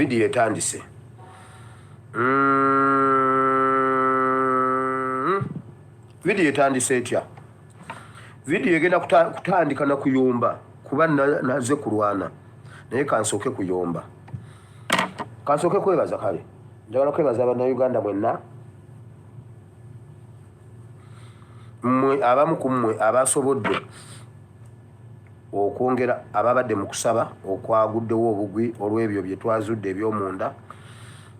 Vidiyo etandise. Vidiyo etandise etya? Vidiyo egenda kutandika na kuyomba kuba naze kulwana naye kansooke kuyomba, kansooke kwebaza. Kale njagala kwebaza Bannayuganda mwenna, mmwe abamu ku mmwe abasobodde okwongera ababadde mu kusaba okwaguddewo obugwi olw'ebyo bye twazudde eby'omunda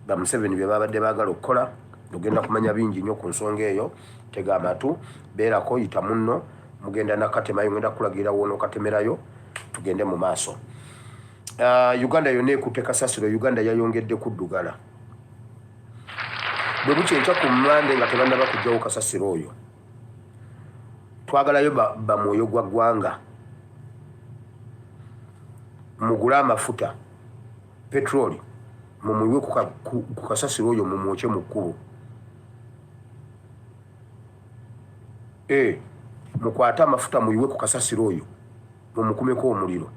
ba Museveni bye babadde baagala okukola. Ogenda kumanya bingi nnyo ku nsonga eyo. Tega amatu, beerako, yita munno, mugenda nakatemayo, ngenda kukulagirira w'onookatemerayo, tugende mu maaso. Uganda yonna ekutte kasasiro. Uganda yayongedde kuddugala bwe bukya enkya ku Mmande nga tebannaba kuggyawo kasasiro oyo. Twagalayo bamwoyo gwa ggwanga, mugule amafuta petroli mumuyiwe ku kasasiro oyo, mumwokye mu kkubo. Mukwate amafuta muyiwe ku kasasiro oyo, mumukumeko omuliro,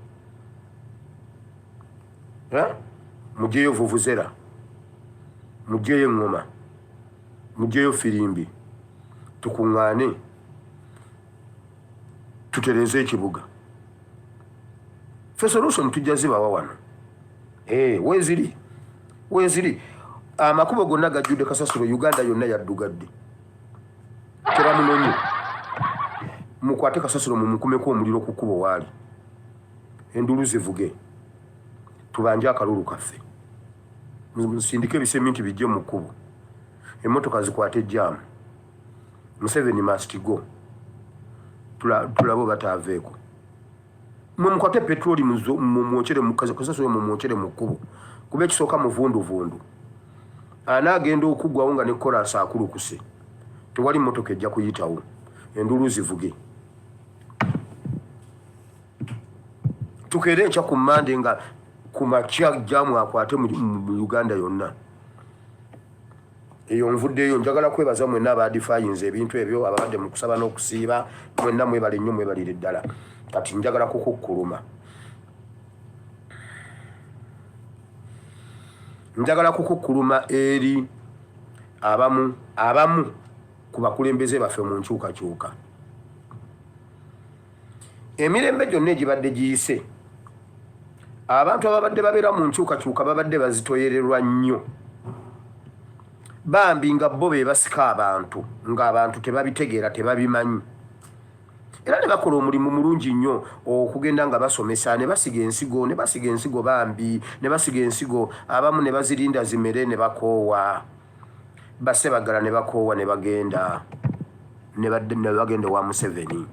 mugyeyo vuvuzera, mugyeyo eŋŋoma, mugyeyo firimbi, tukuŋŋaane tutereeze ekibuga. Fe solution tujja zibawa wano. Weeziri, weeziri. Amakubo gonna gajjudde kasasiro. Uganda yonna yaddugadde, tebamunonye. Mukwate kasasiro mumukumeko omuliro ku kkubo waali, endulu zivuge, tubanje akalulu kaffe. Musindike ebiseminti bijje mu kkubo, emmotoka zikwate jaamu. Museveni must go. Tulabe oba taaveeko. Mwe mukwate petroli mumwokere kasasiro, mumwokere mu kkubo, kuba ekisooka muvunduvundu anaagenda okuggwawo nga ne kolansi akulukuse, tewali mmotoka ejja kuyitawo. Endulu zivuge, tukeere enkya ku Mmande nga ku makya jaamu akwate mu Uganda yonna. Eyo nvuddeyo. Njagala kwebaza mwenna abadifayinze ebintu ebyo, ababadde mu kusaba n'okusiiba. Mwenna mwebale nnyo, mwebalire ddala. Kati njagala kukukkuluma, njagala kukukkuluma eri abamu ku bakulembeze baffe mu nkyukakyuka. Emirembe gyonna egibadde giyise, abantu ababadde babeera mu nkyukakyuka babadde bazitoyererwa nnyo bambi, nga bo be basika abantu, ng'abantu tebabitegeera, tebabimanyi, era ne bakola omulimu mulungi nnyo okugenda nga basomesa ne basiga ensigo, ne basiga ensigo bambi, ne basiga ensigo, abamu ne bazirinda zimere ne bakoowa, basebagala ne bakoowa ne bagenda ne bagenda ewa Museveni,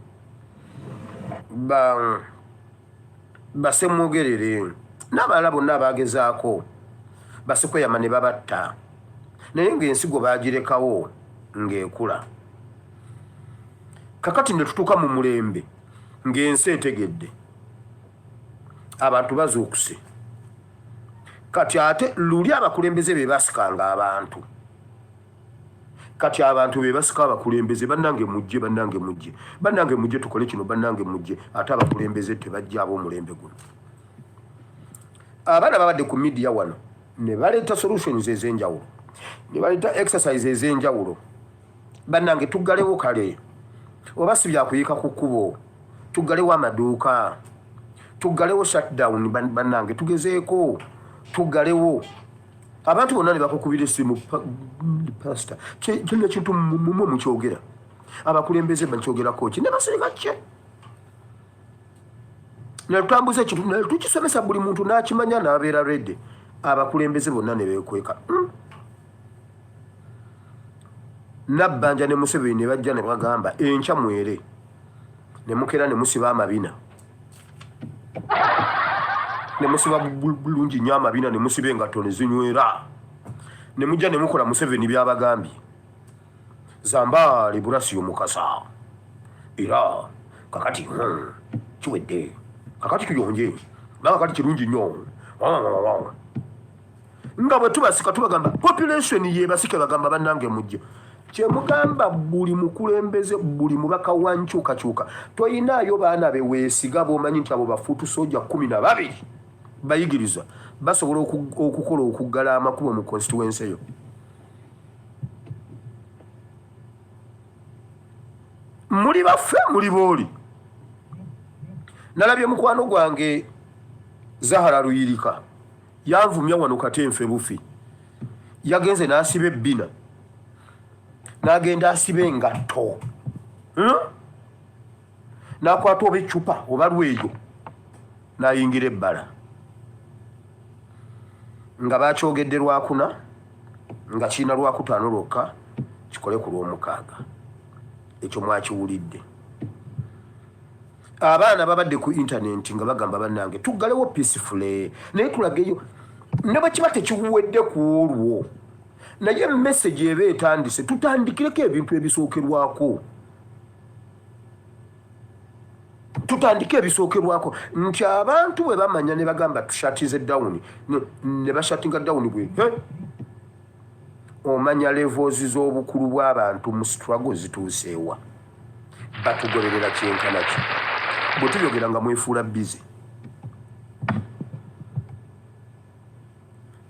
basemwogerere n'abalala bonna abagezaako basekweyama ne babatta, naye ng'ensigo baagirekawo ng'ekula. Kakati ne tutuuka mu mulembe ng'ensi etegedde, abantu bazuukuse. Kati ate luli abakulembeze be basikanga abantu, kati abantu be basika abakulembeze. Bannange mujje, bannange mujje, bannange mujje tukole kino, bannange mujje. Ate abakulembeze tebajja. Ab'omulembe guno, abaana babadde ku media wano ne baleeta solutions ez'enjawulo, ne baleeta exercise ez'enjawulo. Bannange tuggalewo, kale oba si byakuyiika ku kkubo, tuggalewo amaduuka, tuggalewo shutdown. Bannange tugezeeko tuggalewo. Abantu bonna ne bakukubira essimu, "Pasita, kino ekintu mumwe mukyogera, abakulembeze bakyogerako ki?" Ne basirika kye. Netutambuza ekintu netukisomesa, buli muntu n'akimanya n'abeera ready. Abakulembeze bonna ne beekweka. Nabbanja ne Museveni ne bajja ne bagamba, "Enkya mwere." Ne mukeera ne musiba amabina, ne musiba bulungi nnyo amabina, ne musiba engatto ne zinywera, ne mujja ne mukola Museveni byabagambye. Zambaale Burasiyo Mukasa, era kakati kiwedde, kakati tuyonje nanga, kati kirungi nnyo nga bwe tubasika. Tubagamba population yebasike, bagamba, "Bannange mujje." Kyemugamba buli mukulembeze, buli mubaka wa nkyukakyuka, toyinaayo baana be weesiga, b'omanyi nti abo ba foot soldier 12? Bayigiriza basobola okukola okuggala amakubo mu constituency yo. Muli baffe, muli booli. Nalabye mukwano gwange Zahara Luyirika yanvumya wano katenfe bufi, yagenze n'asiba ebbina, n'agenda asiba engatto, N'akwata oba eccupa oba lweyo n'ayingira ebbala nga bakyogedde Lwakuna nga kirina Lwakutaano lwokka kikole ku Lwomukaaga. Ekyo mwakiwulidde. Abaana babadde ku intanenti nga bagamba, bannange tuggalewo peacefully, naye tulageyo ne bwe kiba tekiwedde ku olwo, naye message eba etandise, tutandikireko ebintu ebisookerwako, tutandike ebisookerwako, nti abantu bwe bamanya ne bagamba tushuttinze down, ne bashuttinga down, bwe omanya levels z'obukulu bw'abantu mu struggle zituuseewa, batugoberera kyenkana ki. Bwe tuyogera nga mwefuula busy.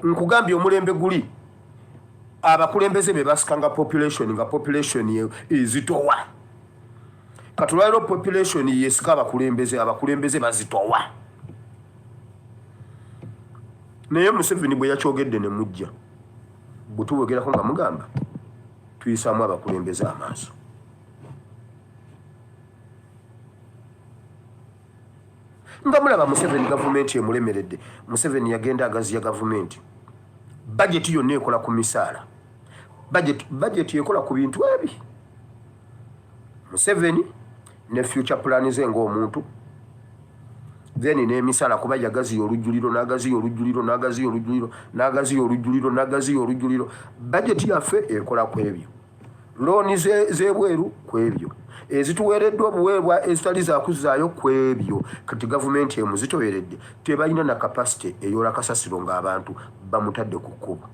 Nkugambye, omulembe guli abakulembeze be basikanga population, nga population ezitowa. Katulwaliro population yesika abakulembeze, abakulembeze bazitowa. Naye Museveni bwe yakyogedde ne mujja, bwe tubogerako nga mugamba tuyisaamu abakulembeze amaaso. Nga mulaba Museveni gavumenti emulemeredde. Museveni yagenda agaziya gavumenti, bajeti yonna ekola ku misaala, bajeti ekola ku bintu ebi. Museveni ne future plan ze ng'omuntu, then n'emisaala, kuba yagaziya olujjuliro, n'agaziya olujjuliro, n'agaziya olujjuliro, n'agaziya olujjuliro, n'agaziya olujjuliro. Bajeti yaffe ekola ku ebyo, looni z'ebweru ku ebyo, ezituweereddwa obuweebwa ezitali zakuzzaayo ku ebyo. Kati gavumenti emuzitoweredde, tebalina na capacity eyoola kasasiro ng'abantu bamutadde ku kkubo.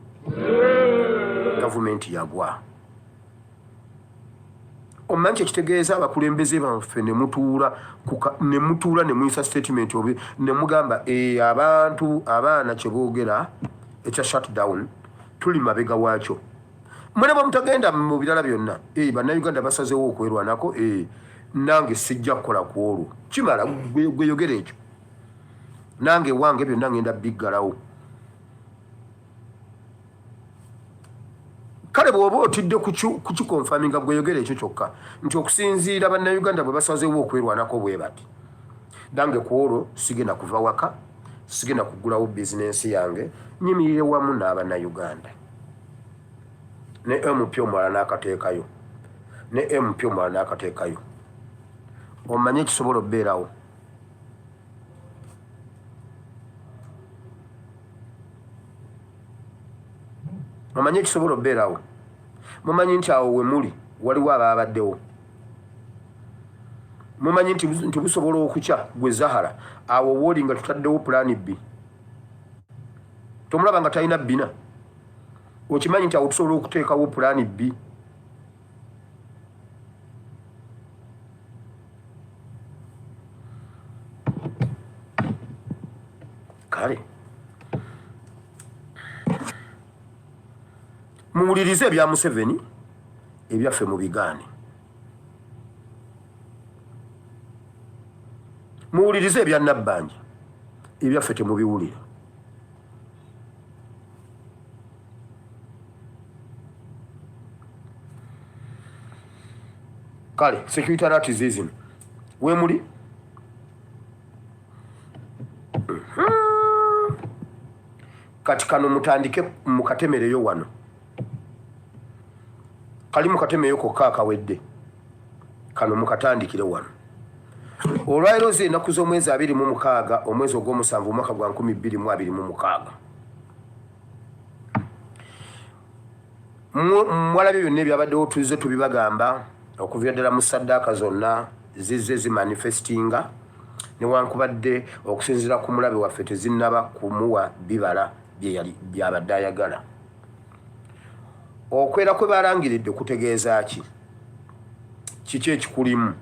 Gavumenti yagwa. Omanyi kyekitegeeza abakulembeze baffe ne mutuula ne muyisa statement obe ne mugamba, e, abantu abaana kyeboogera ekya shutdown tuli mabega waakyo. Mwene bwe mutagenda mu birala byonna, e, Bannayuganda basazeewo okwerwanako, e, nange sijja kukola ku olwo. Kimala gweyogera ekyo, nange wange byonna ngenda biggalawo. Kale bw'oba otidde kukiconfirminga, gweyogera ekyo kyokka nti okusinziira Bannayuganda bwe basazeewo okwerwanako bwe bati, nange ku olwo sigenda kuva waka, sigenda kuggulawo bizinensi yange, nyimirire wamu n'Abannayuganda. Ne MP omulala n'akateekayo, ne MP omulala n'akateekayo. Omanye ekisobola okubeerawo? Omanye ekisobola okubeerawo? Mumanyi nti awo we muli waliwo abaabaddewo. Mumanyi nti busobola okukya, gwe Zahara awo wooli nga tutaddewo plan B. Tomulaba nga talina bbina? Okimanyi nti awo tusobola okuteekawo plan B? Kale muwulirize ebya Museveni, ebyaffe mu bigaane. Muwulirize ebya Nabbanja, ebyaffe temubiwulira. Kale security alert zizino wemuli. Kati kano mutandike mukatemereyo wano, kali mukatemeyo kokka akawedde kano, mukatandikire wano. Olwaliro zi ennaku z'omwezi 26, omwezi ogw'omusanvu, omwaka gwa 2026. Mwalabye byonna ebyabaddewo, tuzze tubibagamba okuviira ddala mu saddaaka zonna zizze zimanifestinga, newankubadde okusinziira ku mulabe waffe tezinnaba kumuwa bibala byeyali byabadde ayagala. Okwera kwe balangiridde kutegeeza ki? Kiki ekikulimu?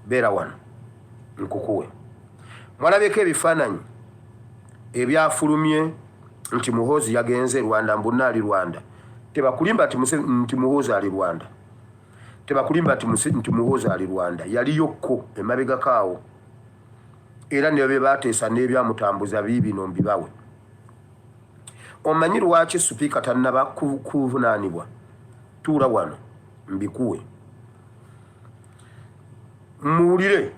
Beera wano nkukuwe. Mwalabyeko ebifaananyi ebyafulumye nti Muhoozi yagenze Rwanda, mbunna ali Rwanda. Tebakulimba nti Muhoozi ali Rwanda, tebakulimba nti Muhoozi ali Rwanda. Yaliyokko emabegako awo, era ne bye bateesa n'ebyamutambuza biibino mbibawe. Omanyi lwaki sipiika tannaba kuvunaanibwa? Tuula wano mbikuwe. Muwulire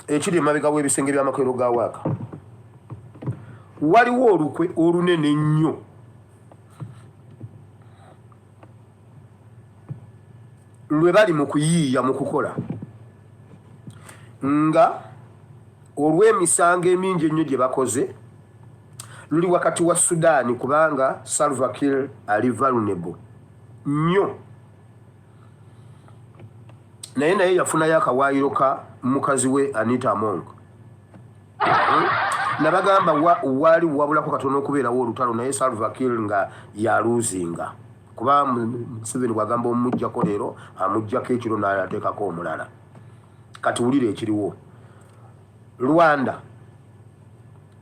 ekiri emabega w'ebisenge by'amakolero ga waaka. Waliwo olukwe olunene ennyo lwe bali mu kuyiiya mu kukola nga olw'emisango emingi ennyo gye bakoze luli wakati wa Sudan, kubanga Salva Kiir ali vulnerable nnyo, naye yafunayo akawaayiro ka mukazi we Anita Among. Nabagamba waali wabulako katono okubeerawo olutalo, naye Salva Kiir nga yaluuzinga, kuba Museveni bw'agamba omuggyako leero amuggyako ekiro n'ateekako omulala. Kati wulira ekiriwo: Rwanda,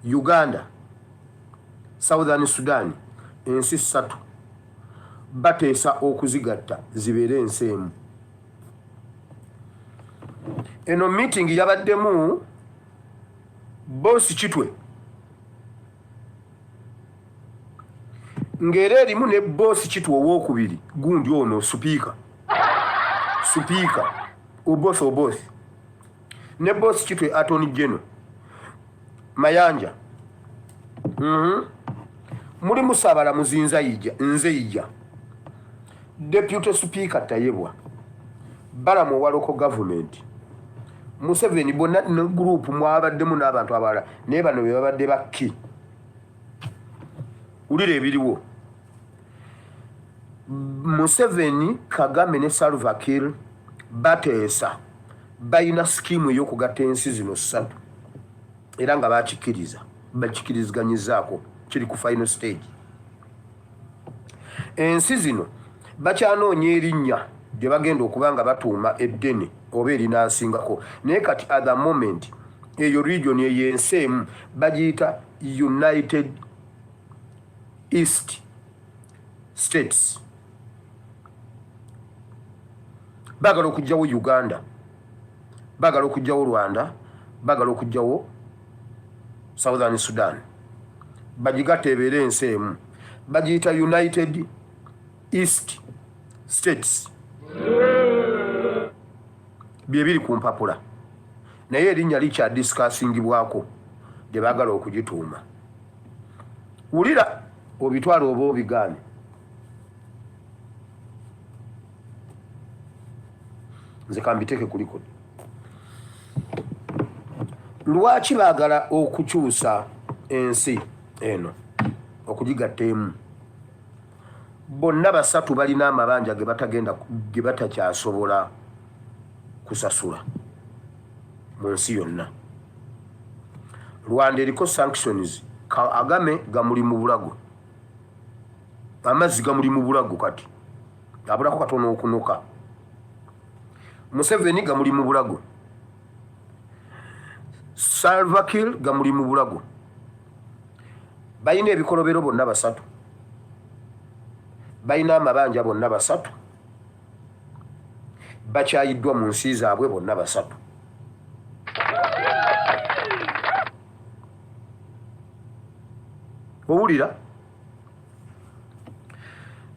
Uganda, Southern Sudan, ensi ssatu bateesa okuzigatta zibeere ensi emu. Eno meeting yabaddemu Bosi Kitwe, ng'era erimu ne Bosi Kitwe owokubiri gundi ono Supiika Oboth Oboth, ne Bosi Kitwe Attorney General Mayanja. Mulimu Ssaabalamuzi Nzeija, Deputy Speaker Tayebwa, Balamu owa local government, Museveni, bonna ne group mwabaddemu n'abantu abalala, naye bano be babadde bakki. Wulira ebiriwo: Museveni, Kagame ne Salva Kiir bateesa, balina scheme ey'okugatta ensi zino ssatu, era nga bakikkiriza, bakikiriziganyizaako, kiri ku final stage. Ensi zino bakyanoonya erinnya gye bagenda okuba nga batuuma eddene oba erinaasingako, naye kati at the moment eyo region eyo ensi emu bagiyita United East States. Baagala okuggyawo Uganda, baagala okuggyawo Rwanda, baagala okuggyawo Southern Sudan, bagigatta ebeere ensi emu, bagiyita United East States. Byebiri ku mpapula, naye erinnya likyadiscussingibwako gye baagala okugituuma. Wulira, obitwala oba obigaane. Nze kambiteeke ku record. Lwaki baagala okukyusa ensi eno okugigatta emu? Bonna basatu balina amabanja ge batagenda, ge batakyasobola kusasula mu nsi yonna. Rwanda eriko sanctions, Kagame gamuli mu bulago, amazzi gamuli mu bulago, kati abulako katono okunuka. Museveni gamuli mu bulago, Salva Kiir gamuli mu bulago. Balina ebikolobero bonna basatu, balina amabanja bonna basatu, bakyayiddwa mu nsi zaabwe bonna basatu. Owulira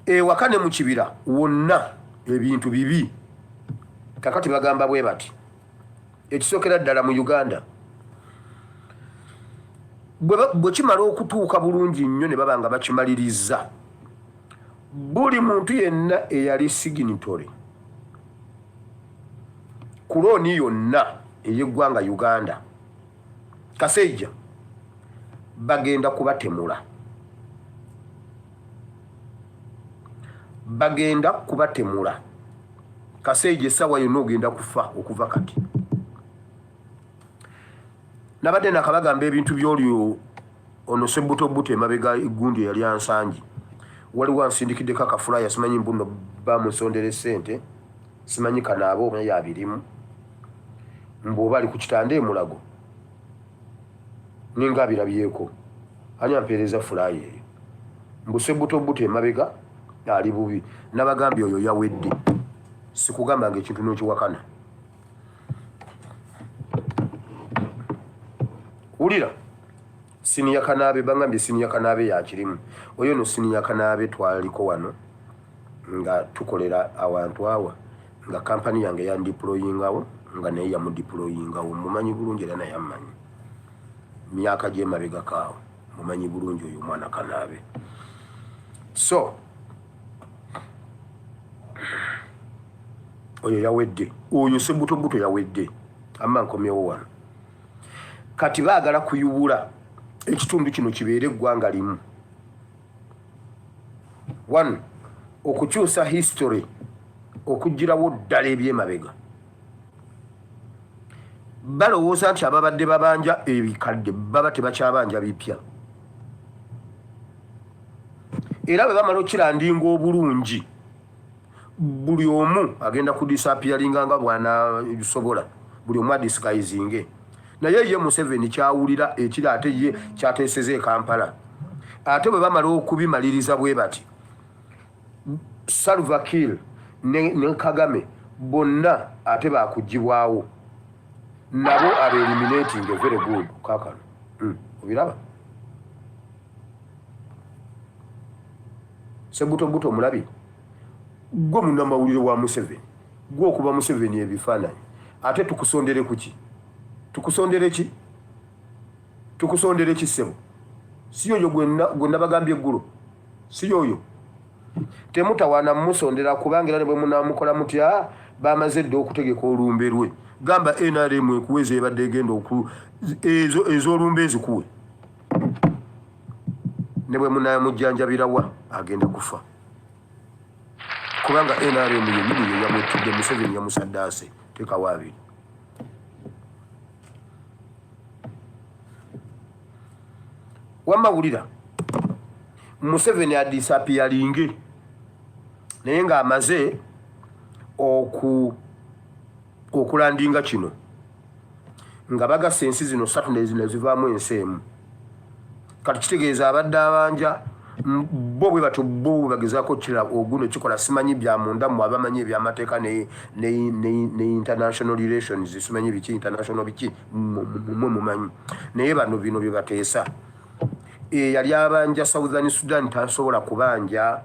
ewaka ne mu kibira wonna ebintu bibi. Kakati bagamba bwe bati: ekisookera ddala mu Uganda, bwe kimala okutuuka bulungi nnyo ne baba nga bakimaliriza, buli muntu yenna eyali signatory ku loan yonna ey'eggwanga Uganda kaseija bagenda kubatemula, bagenda kubatemula. Kaseija essaawa yonna ogenda kufa okuva kati. Nabadde nakabagamba ebintu byoli ono sebutobuto emabega egundi eyali ansangi, waliwo ansindikiddeko akafulaya, simanyi mbuno bamusondera esente, simanyi kanaaba oba yabirimu, mbu oba ali ku kitanda emulago. Ninga abirabyeko. Ani ampeereza fulaaya eyo? Mbu sebutobuto emabega ali bubi. Nabagambye oyo yawedde. Sikugamba nga ekintu n'okiwakana. Wulira. Siniya Kanaabe bangambye Siniya Kanaabe yakirimu. Oyo no Siniya Kanaabe twaliko wano nga tukolera awantu awa nga kampani yange yandiployingawo nga naye yamudiployingawo. Mumanyi bulungi era naye ammanyi. Myaka gy'emabegako awo mumanyi bulungi oyo omwana Kanaabe. So oyo yawedde, oyo sebutobuto yawedde. Amma nkomyewo wano. Kati baagala kuyubula ekitundu kino kibeere eggwanga limu. One, okukyusa history, okuggyirawo ddala ebyemabega. Balowooza nti ababadde babanja ebikadde baba tebakyabanja bipya, era bwe bamala okirandinga obulungi buli omu agenda kudisapiyalinga nga bwanasobola, buli omu adisguisinge. Naye ye Museveni kyawulira ekiri ate ye kyateeseza e Kampala. Ate bwe bamala okubimaliriza bwe bati, Salva Kiir ne Kagame bonna ate bakugibwawo nabo abeeliminating. Very good. Kakano obiraba sebutobuto omulabi gwe munnamawulire wa Museveni, gwe okuba Museveni ebifaananyi, ate tukusondere kuki? Tukusondere ki? Tukusondere ki ssebo? Si yoyo gwe nabagambye eggulo? Si yoyo? Temutawaana mumusondera, kubanga era ne bwe munaamukola mutya, bamaze dda okutegeka olumbe lwe. Gamba NRM ekuweza ebadde egenda ezo ez'olumbe ezikuwe, ne bwe munaamujjanjabirawa agenda kufa, kubanga NRM yennyini ye yamwettidde. Museveni yamusaddaase. Teekawo abiri. Wamma wulira, Museveni adisapiyalinge naye ng'amaze okulandinga kino nga bagasa ensi zino ssatu nezivaamu ensi emu. Kati kitegeeza abadde abanja bo bwe batyo bo bagezaako kira oguno kikola. Simanyi bya munda mmwe abamanyi ebyamateeka ne international relations, simanyi biki international biki, mmwe mumanyi. Naye bano bino bye bateesa, eyali abanja Southern Sudan tasobola kubanja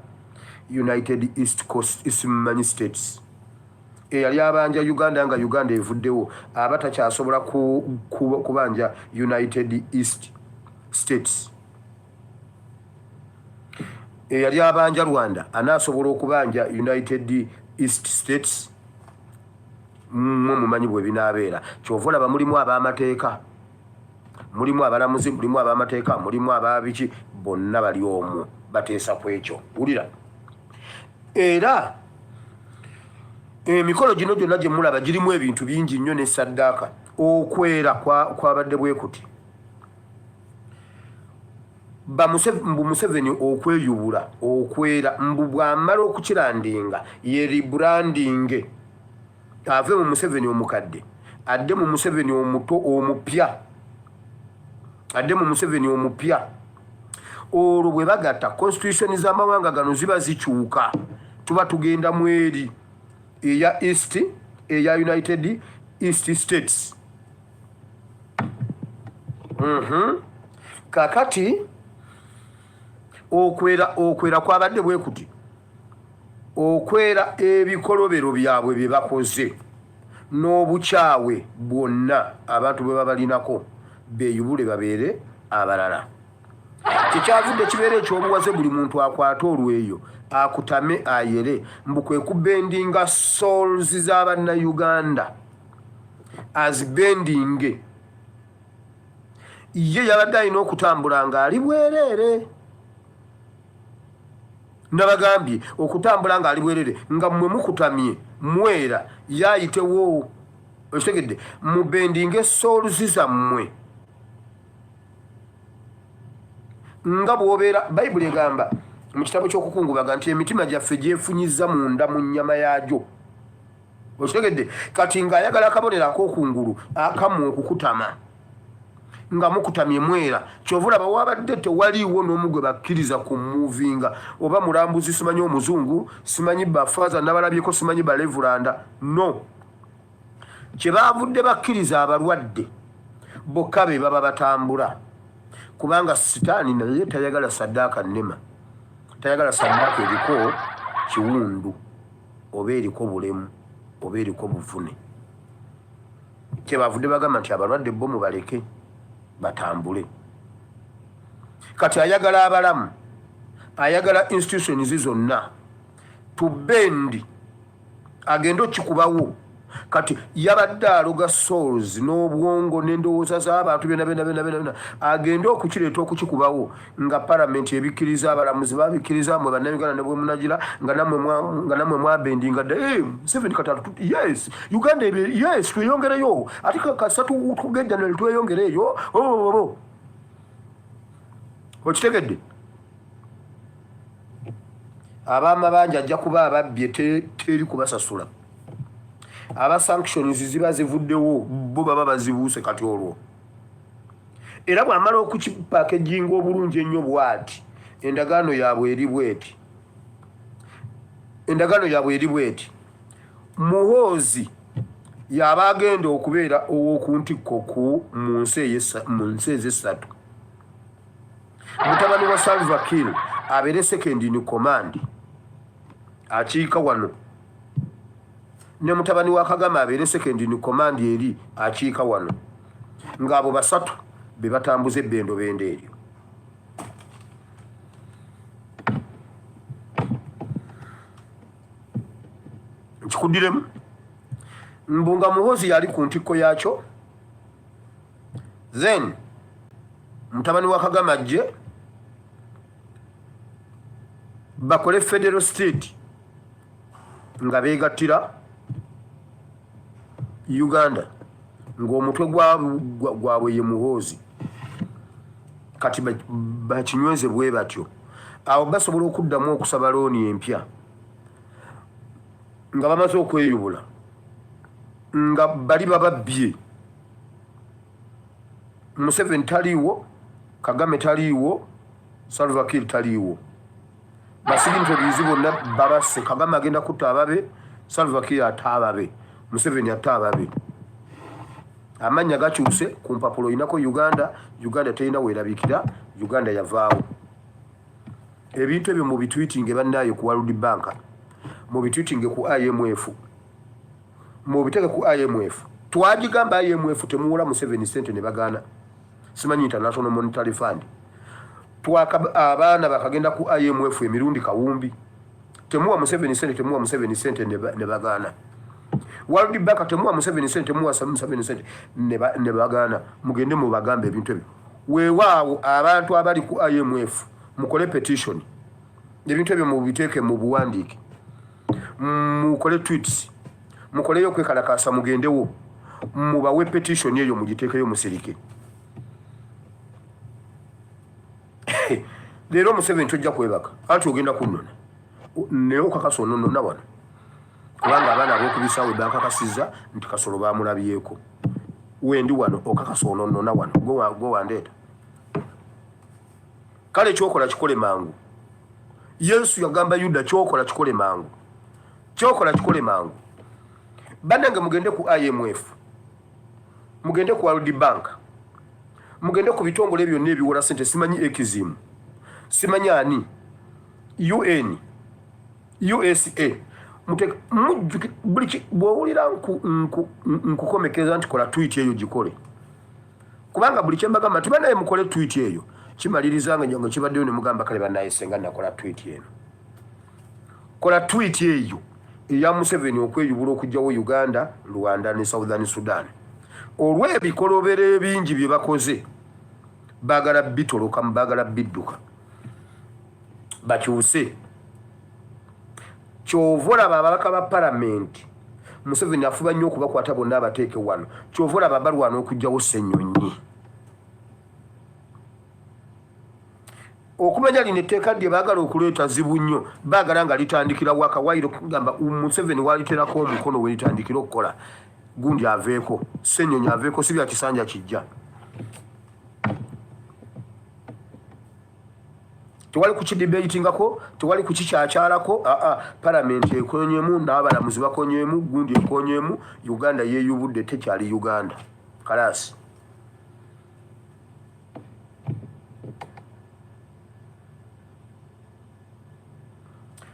United East Coast simanyi States. Eyali abanja Uganda nga Uganda evuddewo aba takyasobola kubanja United East States. Eyali abanja Rwanda anaasobola okubanja United East States? Mmwe mumanyi bwe binaabeera. Kyova olaba mulimu ab'amateeka, mulimu abalamuzi, mulimu ab'amateeka, mulimu ababiki, bonna bali omwo bateesa ku ekyo. Wulira, era emikolo gino gyonna gye mulaba girimu ebintu bingi nnyo ne saddaaka. Okwera kwabadde bwe kuti, mbu Museveni okweyubula okwera, mbu bw'amala okukirandinga ye rebranding, ave mu Museveni omukadde adde mu Museveni omuto omupya, adde mu Museveni omupya. Olwo bwe bagatta constitution z'amawanga gano ziba zikyuka, tuba tugenda mu eri eya East, eya United East States. Kakati okwera kwabadde bwe kuti, okwera ebikolobero byabwe bye bakoze n'obukyawe bwonna abantu bwe babalinako, beeyubule babeere abalala. Kyekyavudde kibeera ekyobuwaze, buli muntu akwate olweyo akutame ayere, mbu kwe kubendinga souls z'abannayuganda azibendinge. Ye yabadde alina okutambula ng'ali bwereere. Nabagambye okutambula ng'ali bwereere nga mmwe mukutamye mwera yaayitewo. Okitegedde? Mubendinge souls zammwe nga bw'obeera. Bayibuli egamba mu kitabo ky'okukungubaga nti emitima gyaffe gyefunyiza munda mu nnyama yaagyo. Okitegedde? Kati ng'ayagala akabonero ak'okungulu akamu okukutama. Nga mukutamye mwera, kyova olaba wabadde tewaliiwo n'omu gwe bakkiriza ku muvinga, oba mulambuzi, simanyi omuzungu, simanyi bafaaza nabalabyeko, simanyi balevulanda. No kyebavudde bakkiriza abalwadde bokka be baba batambula, kubanga sitaani naye tayagala saddaaka nnema, tayagala saddaaka eriko kiwundu oba eriko bulemu oba eriko buvune. Kyebavudde bagamba nti abalwadde bo mubaleke batambule. Kati ayagala abalamu, ayagala institutions zonna to bend, agende okikubawo. Kati yabadde aloga souls n'obwongo n'endowooza z'abantu byona byona byona byona, agende okukireeta okukikubawo nga palamenti ebikkiriza, abalamuzi babikkiriza. Mwe Bannayuganda ne bwemunagira nga nammwe mwabendinga dda, eh, Museveni kati, yes, Uganda, yes, tweyongereyo, ate kasita tugenda ne tweyongereeyo. Oh, okitegedde? Ab'amabanja ajja kuba ababbye, teri kubasasula. Aba sanctions ziba zivuddewo, bo baba bazibuuse. Kati olwo era bw'amala okukipackaginga obulungi ennyo bw'ati, endagaano yaabwe eri bweti, endagaano yaabwe eri bweti: Muhoozi yaba agenda okubeera ow'oku ntikko ku mu nsi ezessatu, mutabani wa Salva Kiir abeere second in command akiika wano, ne mutabani wa Kagame abeere second in command eri akiika wano, ng'abo basatu be batambuza ebbendobendo eryo. Nkikuddiremu, mbu nga Muhozi yali ku ntikko yakyo, then mutabani wa Kagame ajje bakole federal state nga beegattira Uganda, ng'omutwe gwabwe ye Muhoozi. Kati bakinyweze bwe batyo, awo basobola okuddamu okusaba looni empya nga bamaze okweyubula, nga bali bababbye. Museveni taliiwo, Kagame taliiwo, Salva Kiir taliiwo, basignatories bonna babasse. Kagame agenda kutta ababe, Salva Kiir atte ababe, Museveni atte ababe. Amannya gakyuse ku mpapulo, oyinako Uganda, Uganda terina weerabikira, Uganda yavaawo. Ebintu ebyo mubitweetinge bannaayo ku World Bank, mubitweetinge ku IMF, mubiteeke ku IMF. Twagigamba IMF temuwola Museveni sente ne bagaana, simanyi International Monetary Fund. Abaana bakagenda ku IMF emirundi kawumbi, temuwa Museveni sente, temuwa Museveni sente, ne bagaana. World Bank, temuwa Museveni sente, temuwa Museveni sente, ne bagaana. Mugende mubagambe ebintu ebyo. Weewaawo abantu abali ku IMF, mukole petition, ebintu ebyo mubiteeke mu buwandiike, mukole tweets, mukoleyo okwekalakaasa, mugendewo mubawe petition eyo, mugiteekeyo, musirike. Leero Museveni tojja kwebaka, anti ogenda kunnona, naye okakasa ononona wano, kubanga abaana ab'okubisaawe bankakasizza nti Kasolo bamulabyeko. Wendi wano, okakasa ononona wano, gwe wandeeta. Kale kyokola kikole mangu. Yesu yagamba Yuda, kyokola kikole mangu, kyokola kikole mangu. Bannange, mugende ku IMF, mugende ku World Bank, mugende ku bitongole byonna ebiwola sente, simanyi Exim, simanyi ani, UN, USA. Buli bw'owulira nkukomekeza nti kola tweet eyo, gikole, kubanga buli kyembagamba nti banaye mukole tweet eyo, kimaliriza nga nga kibaddeyo ne mugamba, kale banaye senga nakola tweet eno. Kola tweet eyo eya Museveni okweyubula okugyawo Uganda, Rwanda ne Southern Sudan olw'ebikolobero ebingi bye bakoze. Baagala bitolokamu, baagala bidduka, bakyuse. Kyova olaba ababaka ba palamenti Museveni afuba nnyo okubakwata bonna abateeke wano. Kyova olaba balwana okugyawo Ssenyonyi. Okumanya lino etteeka lye baagala okuleeta zibu nnyo, baagala nga litandikira wakawairo, kugamba Museveni waliterako omukono we litandikira okukola, gundi aveeko, Ssenyonyi aveeko, si bya kisanja kijja. Tewali kukidebatingako, tewali kukikyakyalako. Aa, palamenti ekonyemu n'abalamuzi bakonyemu, gundi ekonyemu, Uganda yeeyubudde, tekyali Uganda. Kalaasi.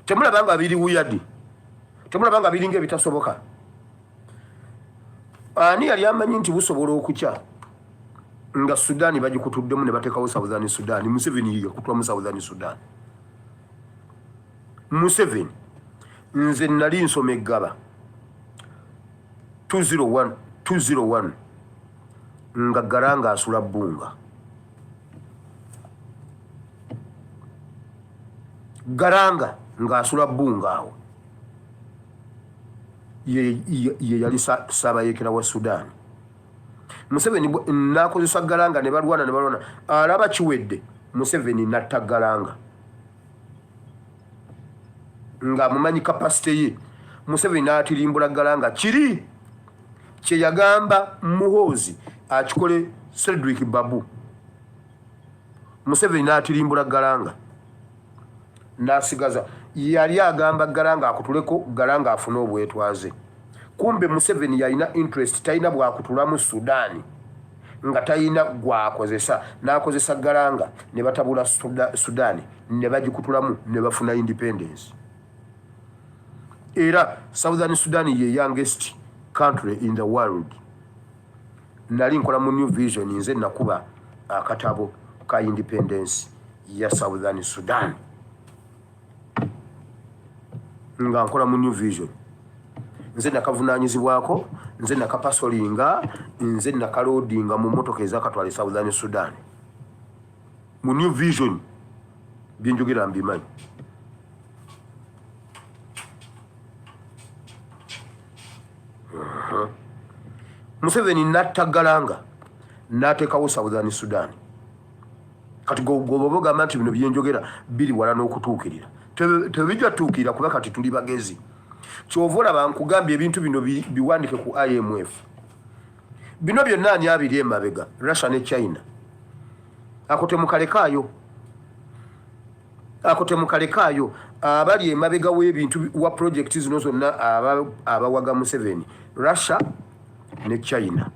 Temulaba nga biri wuyadi? Temulaba nga biringa ebitasoboka? Ani yali amanyi nti busobola okukya nga Sudan bagikutuddemu ne bateekawo Southern Sudan? Museveni yakutwamu Southern Sudan. Museveni, nze nali nsoma eggaba 201 201 nga Garanga asula Bbunga. Garanga ng'asula Bbunga awo ye yali saabayeekera wa Sudan. Museveni n'akozesa Garanga ne balwana ne balwana, alaba kiwedde, Museveni n'atta Garanga ng'amumanyi capacity ye. Museveni n'atirimbula Garanga. Kiri kye yagamba Muhoozi akikole Cedric Babu. Museveni n'atirimbula Garanga n'asigaza. Yali agamba Garanga akutuleko, Garanga afune obwetwaze. Kumbe Museveni yalina interest, talina bwakutulamu Sudaani nga talina gwakozesa, n'akozesa Garanga ne batabula Sudaani ne bagikutulamu ne bafuna independence. Era Southern Sudan ye youngest country in the world. Nali nkola mu New Vision, nze nakuba akatabo ka independence ya Southern Sudan nga nkola mu New Vision. Nze nakavunanyizibwako, nze nakapasolinga, nze nakaloadinga mu motoka ezakatwala e Southern Sudan mu New Vision. Byenjogera mbimanyi. Museveni nattagalanga n'ateekawo Southern Sudan. Kati goba ogamba nti bino byenjogera biri wala n'okutuukirira, tebijja tuukirira kuba kati tuli bagezi. Kyova olaba nkugambye ebintu bino biwandike ku IMF. Bino byonna ani abiri emabega? Russia ne China. Ako temukalekaayo, ako temukalekaayo. Abali emabega w'ebintu wa project zino zonna abawaga Museveni, Russia ne China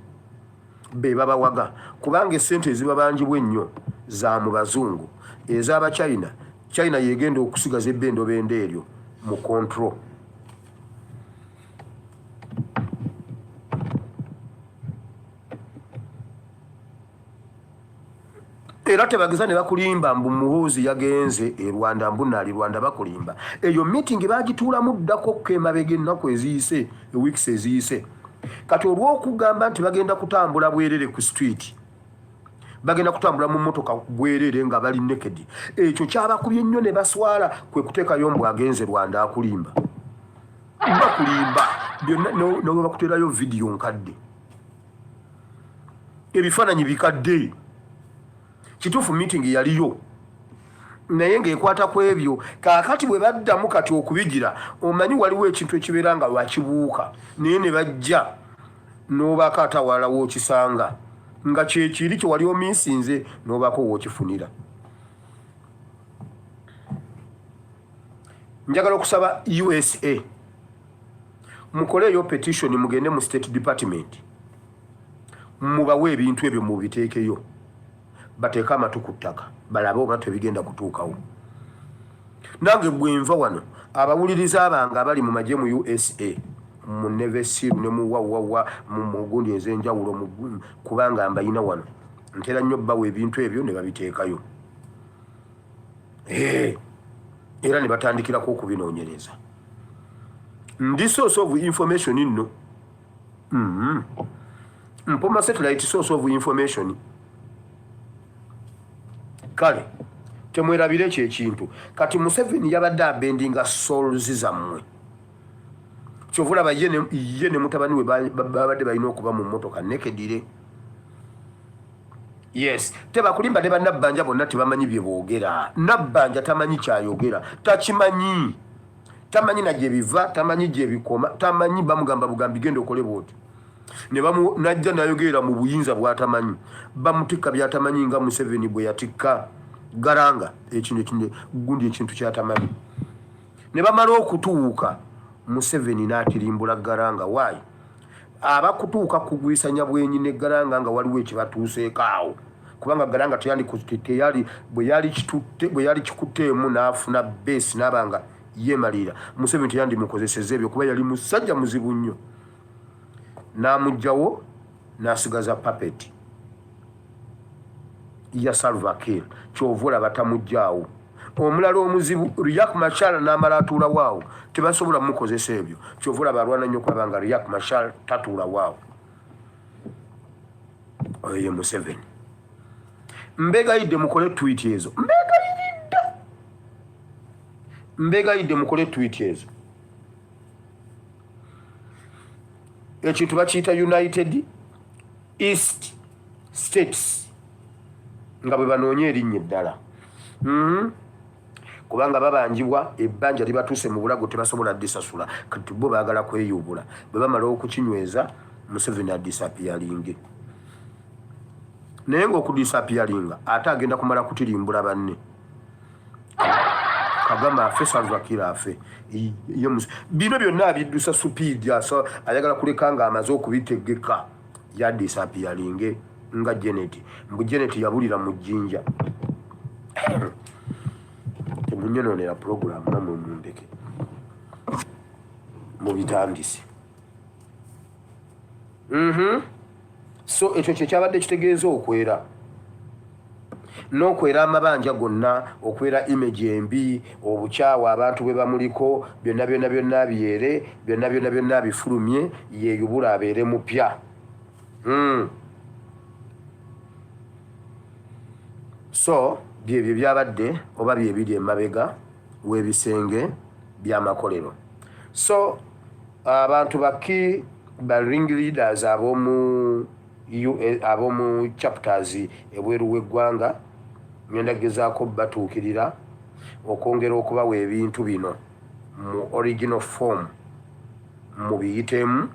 be babawaga, kubanga essente ezibabanjibwa ennyo za mu bazungu, ez'Abachina. China yegenda okusigaza ebbendobendo eryo mu control. Era tebageza ne bakulimba mbu Muhoozi yagenze e Rwanda, mbu naali Rwanda. Bakulimba. Eyo meeting bagituulamu ddako ko emabega, ennaku eziyise, eweeks eziyise. Kati olw'okugamba nti bagenda kutambula bwerere ku street, bagenda kutambula mu mmotoka bwerere nga bali naked, ekyo kyabakubye nnyo ne baswala, kwe kuteekayo mbu agenze Rwanda. Akulimba, bakulimba byonna nobwe bakuteerayo vidiyo nkadde, ebifaananyi bikadde. Kituufu meeting yaliyo, naye ng'ekwata ku ebyo. Kaakati bwe baddamu kati okubigira, omanyi waliwo ekintu ekibeera nga wakibuuka, naye ne bajja n'obaako ate awalala w'okisanga nga kyekiri kye wali omiisinze, n'obaako w'okifunira. Njagala okusaba USA mukoleeyo petition, mugende mu State Department, mubawe ebintu ebyo, mubiteekeyo, bateeke amatu ku ttaka, balabe oba tebigenda kutuukawo. Nange bwenva wano, abawuliriza bange abali mu magye mu USA, mu Navy SEAL ne mu wawawa mu gundi ez'enjawulo, kubanga mbayina wano, ntera nnyo bawa ebintu ebyo ne babiteekayo era ne batandikirako okubinoonyereza. Ndi source of information nno. Mpoma satellite source of information. Kale temwerabire ekyo ekintu. Kati Museveni yabadde abendinga souls zammwe. Kyova olaba ye ne mutabani we babadde balina okuba mu mmotoka nekedire. Yes, tebakulimba ne bannabbanja bonna tebamanyi bye boogera. Nabbanja tamanyi kyayogera, takimanyi, tamanyi na gye biva, tamanyi gye bikoma, tamanyi. Bamugamba bugambi, "Genda okole bwoti," najja nayogerera mu buyinza bwatamanyi. Bamutikka byatamanyi, nga Museveni bwe yatikka Garang ekintu ekintu gundi ekintu kyatamanyi. Ne bamala okutuuka, Museveni n'atirimbula Garang. Waayi abakutuuka kugwisanya bwenyi ne Garang nga waliwo ekibatuuseeko awo, kubanga Garang teyali bwe yali kitutte, bwe yali kikutteemu n'afuna base n'aba nga yeemalirira, Museveni teyandimukozesezza ebyo, kuba yali musajja muzibu nnyo. N'amuggyawo n'asigaza puppet ya Salva Kiir. Kyova olaba tamuggyaawo. Omulala omuzibu Riek Machar n'amala atuulawo awo, tebasobola mukozesa ebyo. Kyova olaba alwana nnyo okulaba nga Riek Machar tatuulawo awo. Oyo ye Museveni. Mbegayidde mukole tweet ezo, mbegayiridde, mbegayidde mukole tweet ezo. Ekintu bakiyita United East States, nga bwe banoonya erinnya eddala, Kubanga babanjibwa ebbanja libatuuse mu bulago, tebasobola disasula. Kati bo baagala kweyubula. Bwe bamala okukinyweza, Museveni adisappearinge. Naye ng'okudisappearinga ate agenda kumala kutirimbula banne. Kagame afe, Salva Kiir afe. Bino byonna abiddusa speed, ayagala kuleka ng'amaze okubitegeka yadisappearinge nga Janet. Mbu Janet yabulira mu jjinja. Temunyononera puroguramu namwe, mundeke mubitandise. So ekyo kyekyabadde kitegeeza okwera n'okwera amabanja gonna, okwera image embi, obukyawa abantu bwe bamuliko, byonna byonna byonna byere, byonna byonna byonna bifulumye, yeeyubula abeere mupya. So byebyo byabadde oba byebiri emabega w'ebisenge by'amakolero. So abantu baki ba ring leaders ab'omu ab'omu chapters ebweru w'eggwanga, ngenda gezaako batuukirira okwongera okubawa ebintu bino mu original form, mubiyitemu,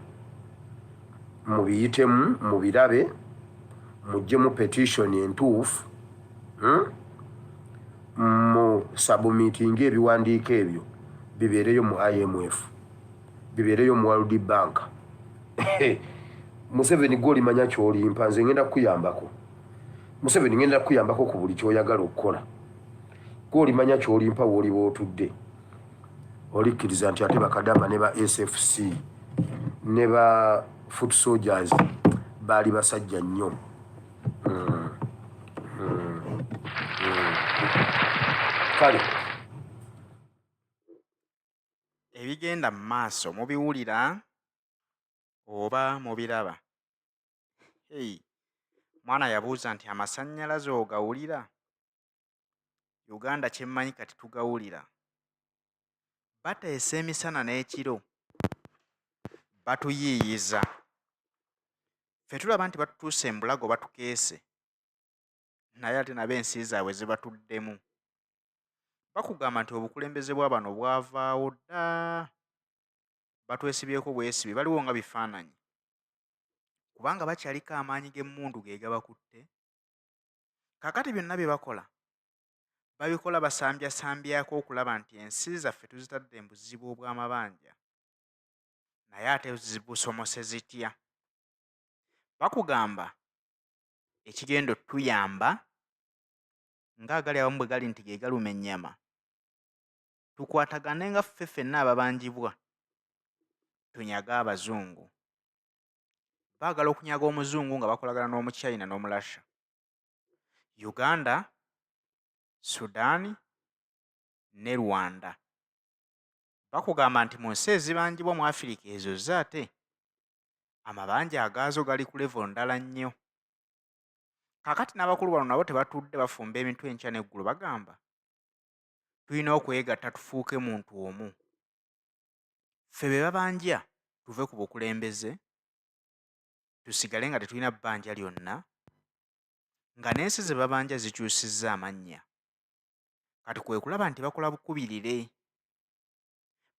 mubiyitemu, mubirabe, muggyemu petition entuufu, Mu submittinga ebiwandiiko ebyo bibeereyo mu IMF, bibeereyo mu World Bank. Museveni, gwe olimanya kyolimpa, nze ngenda kukuyambako. Museveni, ngenda kukuyambako ku buli kyoyagala okukola. Gwe olimanya kyolimpa, wooliba otudde olikkiriza nti ate bakadama ne ba SFC ne ba foot soldiers baali basajja nnyo. Kale. Ebigenda mu maaso mubiwulira oba mubiraba? Hey, mwana yabuuza nti amasannyalaze ogawulira? Uganda kyemmanyi kati tugawulira. Bateesa emisana n'ekiro, batuyiiyiza. Ffe tulaba nti batutuuse embulago batukeese, naye ate nabo ensi zaabwe zibatuddemu. Bakugamba nti obukulembeze bwa bano bwavaawo dda, batwesibyeko bwesibi, baliwo nga bifaananyi kubanga bakyaliko amaanyi g'emmundu ge gabakutte. Kaakati byonna bye bakola babikola basambyassambyako okulaba nti ensi zaffe tuzitadde mu buzibu obw'amabanja, naye ate zibusomose zitya? Bakugamba ekigenda otuyamba ng'agali awamu bwe gali nti ge galuma ennyama, tukwatagane nga ffe ffenna ababanjibwa tunyage abazungu. Baagala okunyaga omuzungu nga bakolagana n'Omuchina n'Omulasha. Uganda, Sudan ne Rwanda. Bakugamba nti mu nsi ezibanjibwa mu Afirika ezo zo ate amabanja agaazo gali ku level ndala nnyo. Kaakati n'abakulu bano nabo tebatudde, bafumba emitwe enkya n'eggulo, bagamba tulina okwegatta tufuuke muntu omu. Ffe be babanja tuve ku bukulembeze, tusigale nga tetulina bbanja lyonna, nga n'ensi ze babanja zikyusizza amannya. Kati kwe kulaba nti bakola bukubirire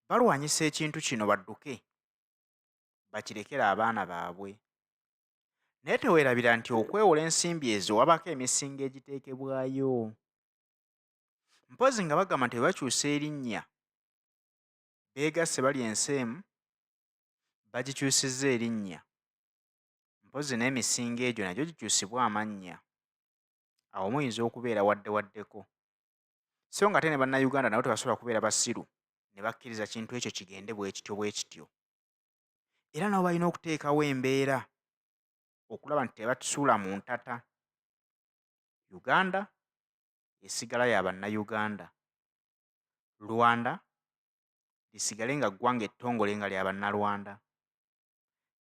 balwanyisa ekintu kino, badduke bakirekere abaana baabwe. Naye teweerabira nti okwewola ensimbi ezo wabaako emisingo egiteekebwayo. Mpozzi nga bagamba nti bwe bakyusa erinnya beegasse bali ensi emu bagikyusizza erinnya mpozzi n'emisingo egyo nagyo gikyusibwe amannya. Awo muyinza okubeera wadde waddeko. So ng'ate ne Bannayuganda nabo tebasobola kubeera basiru ne bakkiriza kintu ekyo kigende bwe kityo bwe kityo. Era nabo balina okuteekawo embeera okulaba nti tebatusuula mu ntata. Uganda esigala ya Bannayuganda. Rwanda lisigale nga ggwanga ettongole nga lya Bannarwanda.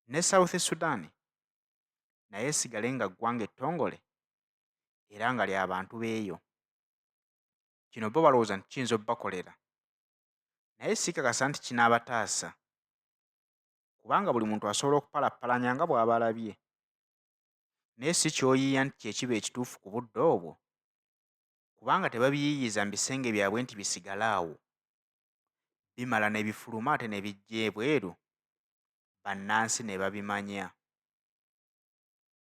Ne South Sudan nayo esigale nga ggwanga ettongole era nga lya bantu b'eyo. Kino bo balowooza nti kiyinza obbakolera naye sikakasa nti kinaabataasa kubanga buli muntu asobola okupalappalanya nga bw'aba alabye naye si ky'oyiiya nti kye kiba ekituufu ku budde obwo kubanga tebabiyiiyiza mu bisenge byabwe nti bisigale awo. Bimala ne bifuluma ate ne bijja ebweru bannansi ne babimanya.